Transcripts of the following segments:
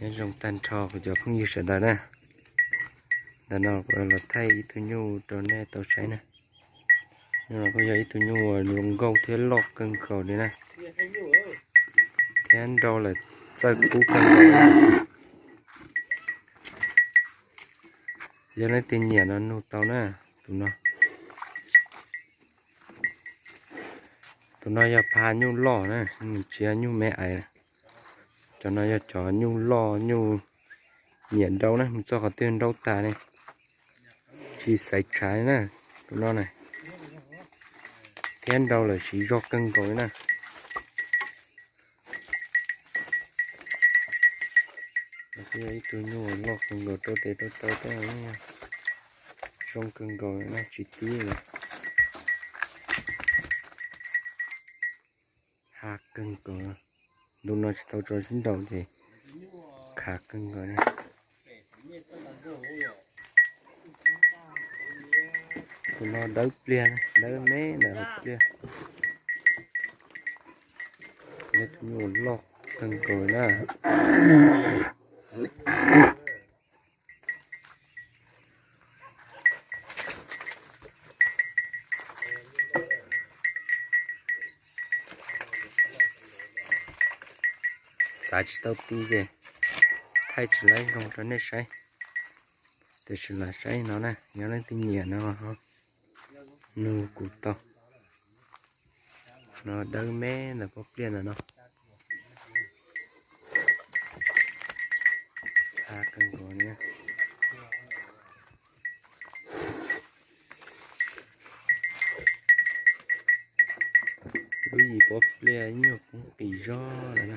Nyob zoo tag nrho kuv cov phooj ywg sawv daws na. Ntawm no kuv los thaij ib tug nyuj rau nej tau saib na. Nyuj no kuj yog ib tug nyuj uas zoo nkauj thiab loj kawg nkaus li na, thiab nrau lawm txawj kub kawg nkaus. Yog leej twg nyiam no nug tau na. Tus no, tus no yog pha nyuj loj na, nws tsis yog nyuj me ais. Cov no yog cov nyuj loj nyuj nyiam nrau na, mus txog qhov twg nrau tas li, tsis xaiv tshav li na. Tus no na, thiab nrau lawm siv zog kawg nkaus li na. Nws kuj yog ib tug nyuj loj kawg nkaus, rau tes rau taw tej zoo kawg nkaus na, tsis tib li. Ha kawg nkaus, ntu no tsis tau tso sib nraus ces khav kawg nkaus li. Tus no dawb pliag, dawb me ntawm hauv pliaj. Yog tus nyuj loj kawg nkaus na. Txav tsis tau ti ces thaij tsis laib zoo rau nej saib. Tiam sis los saib no na, yog leej twg nyiam no nug kuv tau. No dawb me ntawm pob pliaj ntawm no. Ha kawg nkaus li. Lub yim pob pliaj ib nyuag poob qis zog lawm na.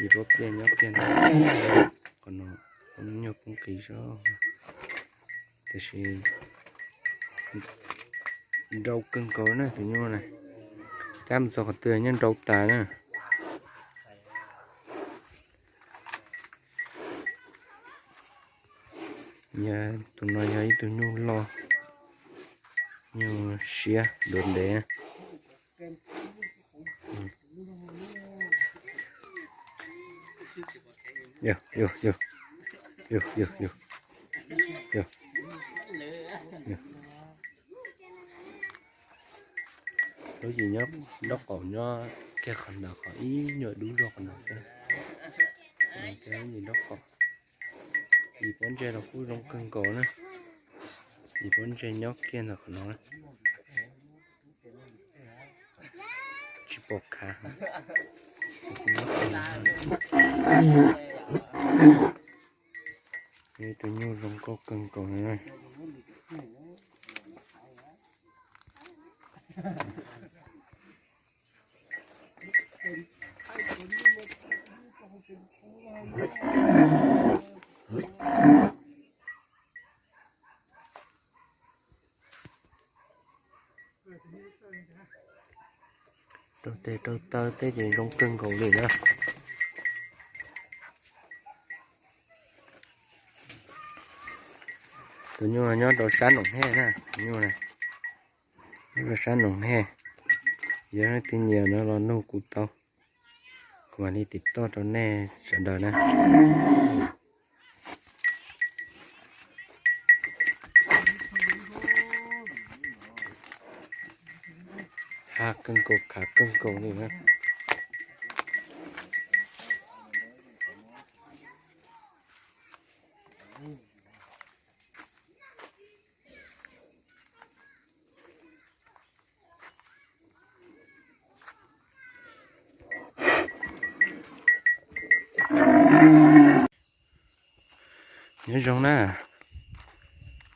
Yim pob pliaj nyob kiag ntawm qhov no, ib nyuag poob qis zog. Tiam sis nrau kawg nkaus na tus nyuj na. Cab mus txog qhov twg nyob nrau tas na. Yog tus no yog ib tug nyuj loj, nyuj siab duav ntev. Lub yim nyob nraub qaum nyob kiag qhov ntawd, qhov ib nyuag dub zog qhov ntawd. Lub yim nraub qaum. Yim pob ntseg los kuj zoo kawg nkaus na. Yim pob ntseg nyob kiag ntawm qhov no. Tsis pom khav. Ib tug nyuj zoo nkauj kawg nkaus na. Rau tes rau taw tej ces zoo kawg nkaus li na. Tus nyuj nyob rau sab Noom Hej na, tus nyuj na, nyob rau sab Noom Hej. Yog leej twg nyiam no los nug kuv tau, kuv mam li tim toj rau nej sawv daws na. Ha kawg nkaus, khav kawg nkaus li na. Nyob zoo na,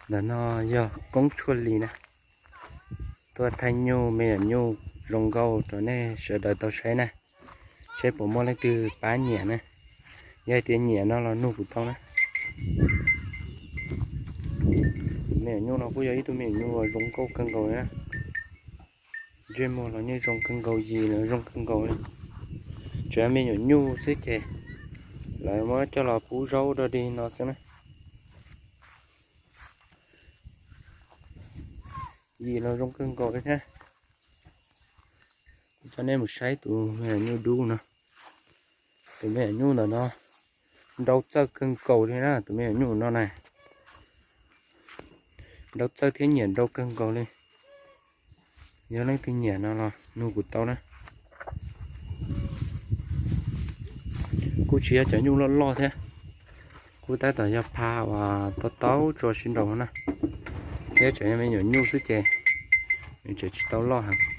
ntawm no yog Koob Tshuaj Lis na, tuaj thaij nyuj me nyuam nyuj zoo nkauj rau nej sawv daws tau saib na, seb puas muaj leej twg pab nyiam na. Yog tias nyiam no los nug kuv tau na. Me nyuam nyuj no kuj yog ib tug me nyuam nyuj uas zoo nkauj kawg nkaus li na. Ntsej muag los yeej zoo kawg nkaus, yim los zoo kawg nkaus li. Tsuas yog me nyuam nyuj xwb ces lawv muab coj los pub zaub dog dig no xwb na. Yim los zoo kawg nkaus li thiab. Kuv coj nej mus saib tus me nyuam nyuj dub no. Tus me nyuam nyuj ntawm no Nrau txawj kawg nkaus li na tus me nyuam nyuj no na. Nrau txawj thiab nyiam nrau kawg nkaus li. Yog leej twg nyiam no los nug kuv tau na. Kuj tsis yog cov nyuj loj loj thiab, kuj tab tom yog pha uas tau tau tso sib nraus na. Thiab tseem yog me nyuam nyuj xwb ces nws tseem tsis tau loj heev.